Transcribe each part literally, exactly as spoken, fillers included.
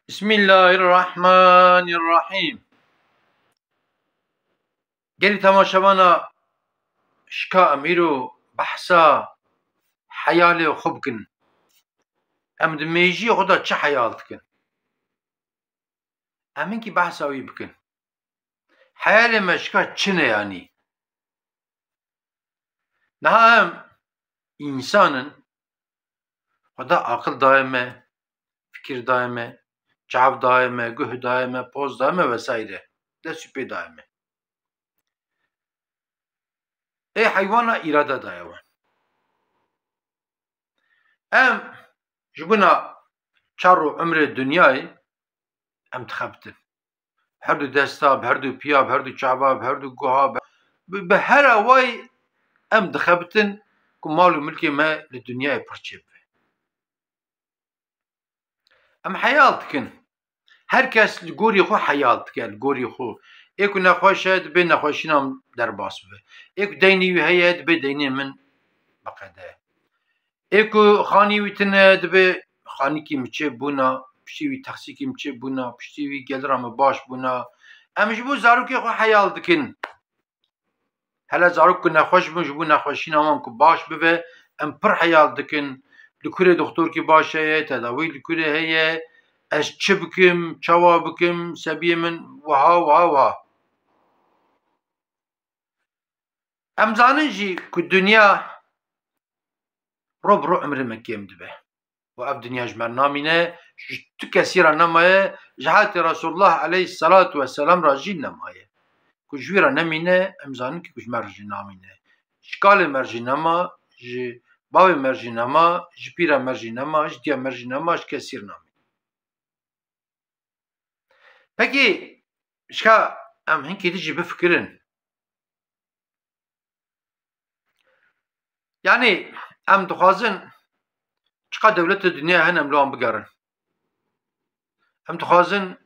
Bismillahirrahmanirrahim. Gelî temaşevana şika em îro behsa heyalê xwe bikin. Em di mêjiyê xwe de çi heyal dikin? Em hinkî behsa wî bikin. Heyalê me şika çi ne yanî? Niha em însan in, Xweda aqil daye me, fikir daye me, çav daye me, guh daye me, poz daye me vesaire. Dest û pê daye me. Ê heywana îrade daye we. Em ji bona çar û umrê dinyayê em dixebitin. Bi her du desta, bi her du piya, bi her du çava, bi her du guha, bi, bi, bi her awayî em dixebitin ku mal û milkê me li dinyayê pir çêbibe. Em heyal dikin. Her kes li gorî xwe heyal dike, li gorî xwe. Ê ku nexweş e, dibê nexweşîna min derbas bibe. Ê ku deynê wî heye, dibê deynê min biqede. Ê ku xanî wî tune, dibê xanîkî min çêbûna, piştî wî texsîkî min çêbûna, piştî wî gelira min baş bûna. Em ji bo zarokê xwe heyal dikin. Hele zarok ku nexweş bin, ji bo nexweşîna wan ku baş bibe, em pir heyal dikin. Li kurê doktorkî baş heye, tedawî li kurê heye, ez çi bikim, çawa bikim, sebiyê min wiha, wiha, wiha. Em zanin jî ku dinya ro bi ro umrê me kêm dibe. Û ev dinya ji me re namîne, ji tu kesî re nemaye, ji helatê Resulullah aleyhisselatu vesselam re jî nemaye. Ku ji wî re nemîne, em zanin ku ji me re jî namîne. Ji kalê me re jî nema, ji bavê me re jî nema, ji pîra me re jî nema, ji diya me re jî nema, ji kesî re namîne. Pekî, şika em hinkî din jî bifikirin. Yanî, em dixwazin çiqa dewletê dinyayê hene em li wan bigerin. Em dixwazin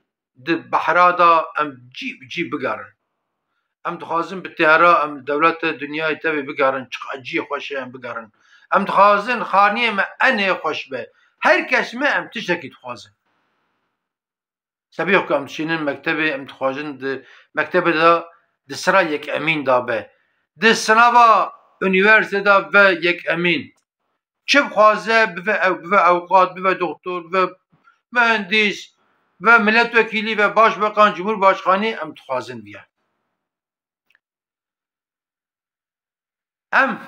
di behra de em cî bi cî bigerin. Em dixwazin bi teyara em dewletê dinyayê tevî bigerin, çiqa cî xweş e em bigerin. Em dixwazin xaniyê me enê xweş be. Her kes me em tiştekî dixwazin. Sebî ku em dişînin mektebê, em dixwazin di mektebê de di sira yekemîn de be. Di sinava unîversîtê de be yekemîn. Çi bixwaze bibe ew, bibe ewqat, bibe doktor, bibe muhendîs, bibe milletvekîlî, bibe başbakan, cumhurbaşkanî, em dixwazin biye. Em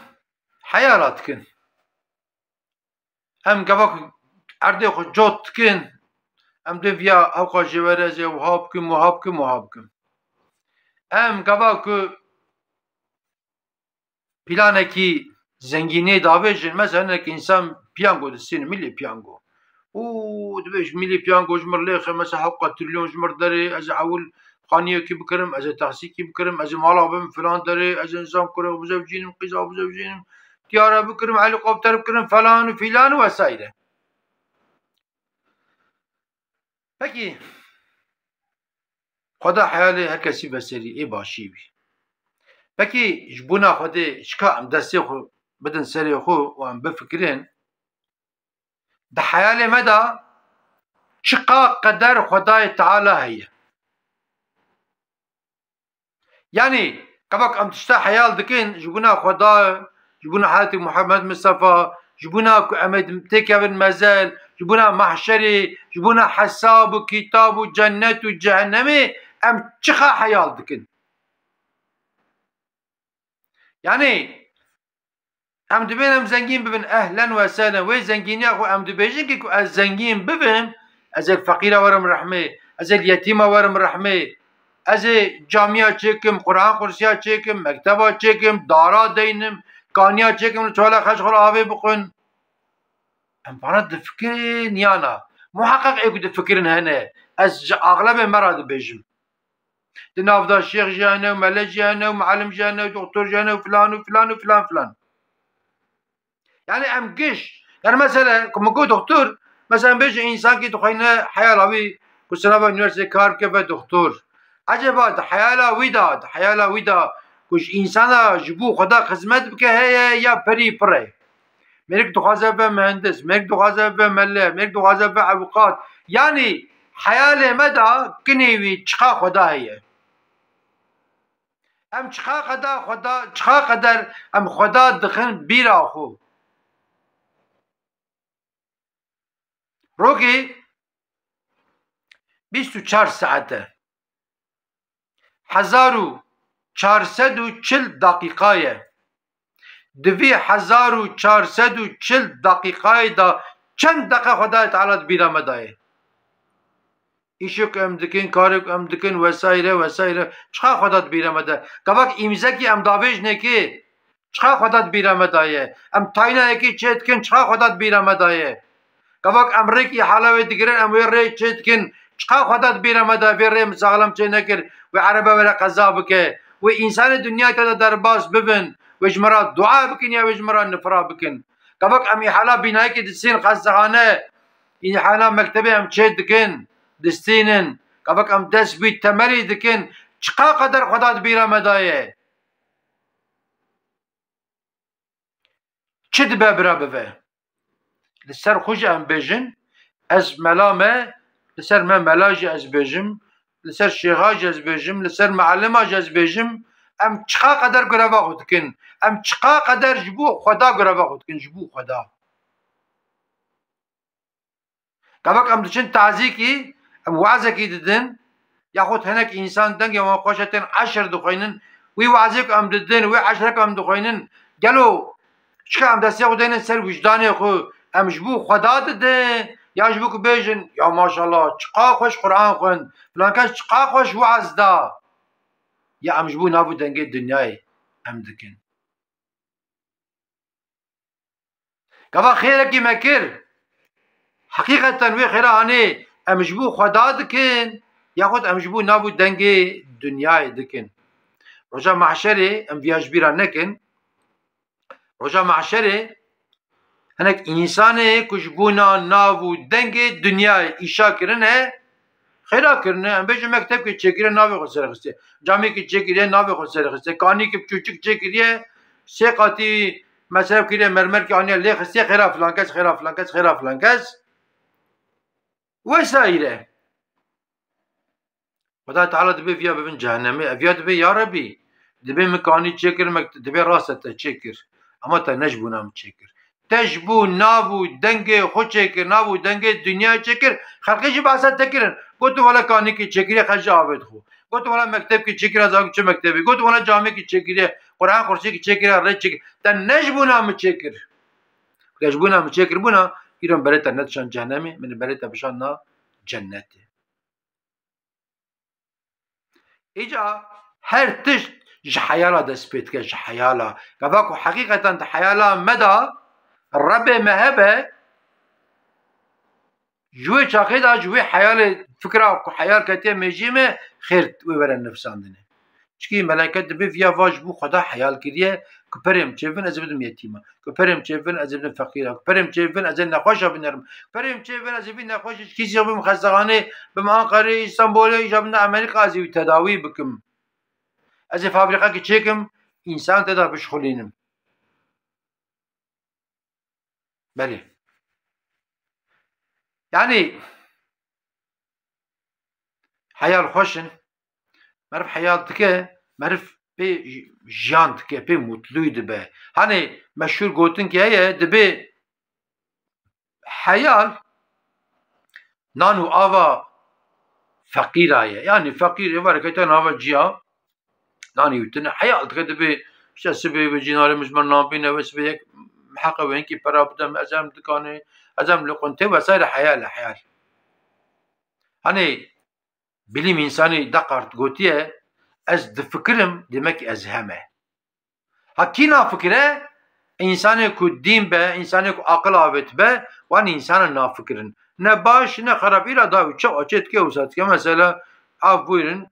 heyala dikin. Em gava ku erdê xwe cot dikin, em dê viya hewqa jê were, ez ê wiha bikim, wiha bikim, wiha bikim. Em gava ku planekî zengînê davêjin, mesela hinek însan piyango distînin, milî piyango. Û dibêj, milî piyango ji mir lêxe, mesela hewqa trilyon ji mir derê, ez ê ewil xaniyekî bikirim, ez ê taksîkî bikirim, ez ê mala bim filan derê, ez ê însan kurê xwe bizewcînim, qîza xwe bizewcînim, tiyare bikirim, helîkopter bikirim, falan û filan û vesaire. Pekî, Xweda heyalê her kesî veserî ê başî bî. Pekî, ji bona Xwedê şika em destê xwe bidin serê xwe û em bifikirin, di heyalê me de çiqa qeder Xwedayê Teala heye? Yanî, kevak em tişta heyal dikin, ji bona Xweda, ji bona Hezretî Muhammed Mistefa, ji bona ku em ê têkevin mezel, ji bona mahşerê, ji bona hesab û kitab û cennet û cehennemê, em çiqa heyal dikin? Yanî, Em dibên em zengîn bibin, ehlen we sehlen. Wê zengîniya xwe em dibêjin ki ku ez zengîn bibim, ez ê li feqîra werim rehmê, ez ê li yetîma werim rehmê, ez ê camiya çêkim, Quran qursiya çêkim, mekteba çêkim, dara deynim, kaniya çêkim, li çala xeş xwe avê bixwin. Em vana difikirin ya na? Muheqeq ê ku difikirin hene. Ez ji axlebê me re dibêjim. Di nav de şêx jî hene û mele jî hene û muallim jî hene û doktor jî hene û filan û filan û filan filan. Yani em giş, yani mesela ku min got doktor, mesela em bêjin însankî dixweyne heyala wî ku sınava üniversite kar bike ve doktor. Acaba di heyala wî de, di heyala wî de ku ji însana ji bo Xweda xizmet bike heye ya perî pir e? Mêrik dixwaze be mühendis, mêrik dixwaze be mele, mêrik dixwaze be avukat. Yani Heyalê me de kinê wî çiqa Xweda heye. Em çiqa qeda Xweda, çiqa qeder em Xweda dixin bîra xwe. Rokê bîst û çar saet e. Hezar û çar sed û çil deqîqa ye. Di vî hezar û çar sed û çil deqîqayê de çend deqe Xwedayê Teala di bîra me de ye? Îşê ku em dikin, karê ku em dikin, wesaîre, wesaîre. Çiqa Xweda di bîra me de? Gavak îmzekî em davêjinê kê? Çiqa Xweda di bîra me de ye? Em tayna yekê çê dikin, çiqa Xweda di bîra me de ye? Gavak em rêk îhala wê digirin, em wê rê çê dikin, çiqa Xweda di bîra me de? Vê rê min saxlem çê nekir, wê erebe were qeza bike, wê însanê dinyayê te de derbas bibin, wê ji me re dua bikin ya wê ji me re nifra bikin. Gavak em îhala bînayekê distînin xestexane, îhala mektebê em çê dikin, distînin. Gavak em dest bî temelî dikin, çiqa qeder Xweda di bîra me de ye? Çi dibe bira bive? Li ser xwe jî em bêjin, ez mela me, li ser me mela jî ez bêjim, li ser şêxa jî ez bêjim, li ser mealima jî ez bêjim, em çiqa qeder greva xwe dikin, em çiqa qeder ji bo Xweda greva xwe dikin, ji bo Xweda. Gavak em diçin tazîkî, em wazekî didin, yaxud hinek însan dengê wan xweş e tên eşir dixwînin, wî wazê ku em didin, wê eşirek em dixwînin, gelo çika em destê xwe dênin ser wijdanê xwe, em ji bo Xweda didin, ya ji bo ku bêjin, ya maşallah, çiqa xweş Quran xwend, filan kes çiqa xweş waz da, ya em ji bo nav û dengê dinyayê em dikin? Gava xêrekî me kir, heqîqeten wê xêra anê em ji bo Xweda dikin, yaxud em ji bo nav û dengê dinyayê dikin? Roja Mahşerê em viya ji bîra nekin. Roja Mahşerê hinek însanê ku ji bona nav û dengê dinyayê îşa kirine, xêra kirine, em bêjin mektebkê çêkiriye, navê xwe serê xistiye. Camêkê çêkiriye, navê xwe serê xistiye. Kanîkê piçûçik çêkiriye, sê qatî mesref kiriye, mermerkê aniye lê xistiye, xêra filan kes, xêra filan kes, xêra filan kes. Wesaîre. Xweda Teala dibê viya bibin cehennemê. Ev ya dibê, ya Rebî, dibê min kanî çêkir, me dibê rast e te çêkir. Ama te ne ji bona min çêkir. Te ji bo nav û dengê xwe çêkir, nav û dengê dinyayê çêkir, xelkê jî behsa te kirin. Gotin wele kanîkê çêkiriye, xelk jî avêt xwe. Gotin wele mektebkê çêkir, ez çi mektebê. Gotin wele camêkê çêkiriye, Quran kursiyekî çêkiriye, rê çêkir. Te ne ji bona min çêkir. Ge ji bona min çêkir bona, îro min berê te nedişan cehennemê, min berê te bişanna cennetê. Îca her tişt ji heyala dest pê dike, ji heyala. Gava ku heqîqeten di heyala me de Rebê me hebe, ji wê çaxê de, ji wê heyalê, fikra ku heyal ketiye mêjiyê me, xêr wê were nivsandinê. Çikî meleke dibê viya va ji bo Xweda heyal kiriye, ku perê min çêbin ez ê bidim yetîma, ku perê min çêbin ez ê bidim feqîra, ku perê min çêbin ez ê nexweşa binerim, ku perê min çêbin ez ê vî nexweşê ji kîsê xwe bim xestexanê, bim Anqerê, Îstanbulê, îja binde Amerîka, ez ê wî tedawî bikim. Ez ê fabrîqekê çêkim, însan te de bişxulînim. Belê. Yanî heyal xweş in. Meriv heyal dike, meriv pê jiyan dike, pê mutlû dibe. Hanê meşhûr gotinkê heye, dibê heyal nan û ava feqîra ye. Yanî feqîr ê verekete nava ciya, nanî û tune heyal dike, dibê işte sibê ve cînarê min ji me nan bîne ve sibê yek heqe ve hinkî pera bide min, ez em dikanê, ez em li quntê vesaire heyal e, heyal. Hani bilim insanî Descartes gotiye, ez difikirim, demek ez heme. Ha kî nafikire? Însanê ku dîn be, însanê ku aqil avêt be, wan însana nafikirin. Ne baş, ne xerab. Îra dawî çawa çê dike, wisa dike. Mesela, av buyurun,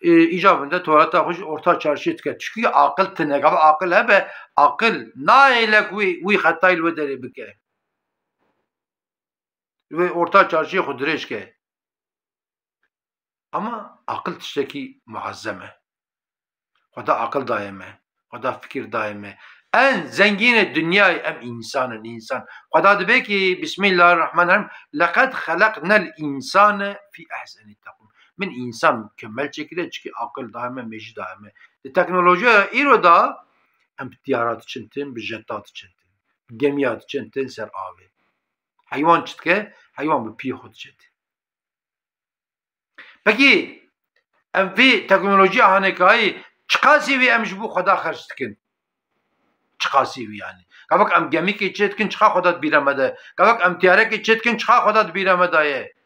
e, îcabinde tuvaleta xwe ji orta çarşî dike. Çikî aqil tine, gava aqil hebe, aqil nayêlek wî, wî xetayî li wê derê bike. Wê orta çarşiyê xwe dirêj ke. Ama aqil tiştekî muazzem e. Xweda aqil daye me. Xweda fikir daye me. En zengînê dinyayê em însan in, însan. Xweda dibê ki, Bismillahirrahmanirrahim, "Leqed xeleqnel însane fî ehsenî teqwîm." Min însan mukemmel çêkiriye, çikî aqil daye me, mêjî daye me. Di teknolojiya îro de em bi tiyara diçin tin, bi jeta diçin tin, bi gemiya diçin tin ser avê. Heywan çi dike? Heywan bi piyê xwe diçe tin. Pekî em vê teknolojiya hanekayî çiqasî wî em ji bo Xweda xerc dikin? Çiqasî wî yani? Gavek em gemîkê çê dikin, çiqa Xweda di bîra me de? Gavek em tiyarekê çê dikin, çiqa Xweda di bîra me de ye?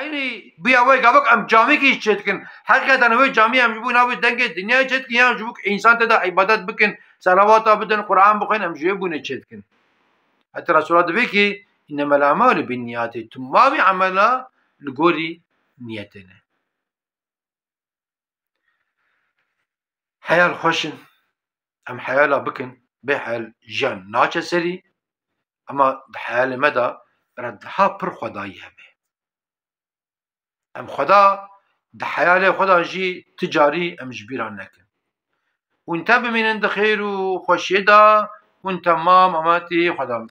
Eynî bûya wê gavek em camîkî çê dikin. Heqîqeten wê camî em ji bo navê dengê dinyayê çê dikin, yan ji bo ku însan tê de îbadet bikin, selawata bidin, Quran bixwîn, em ji wê bûnê çê dikin. Heta Resûla dibê ki, "Înnemel a'malu binniyatî", tu mavî emela li gorî niyetê ne. Heyal xweş in, em heyala bikin, bê heyal jiyan naçe serî, ema di heyalê me de bira daha pir Xwedayî hebe. Em Xweda di heyalê xwe de jî ti carî em ji bîra nekin. Hûn te bimînin di xêr û xweşiyê de, hûn temam ematî Xweda.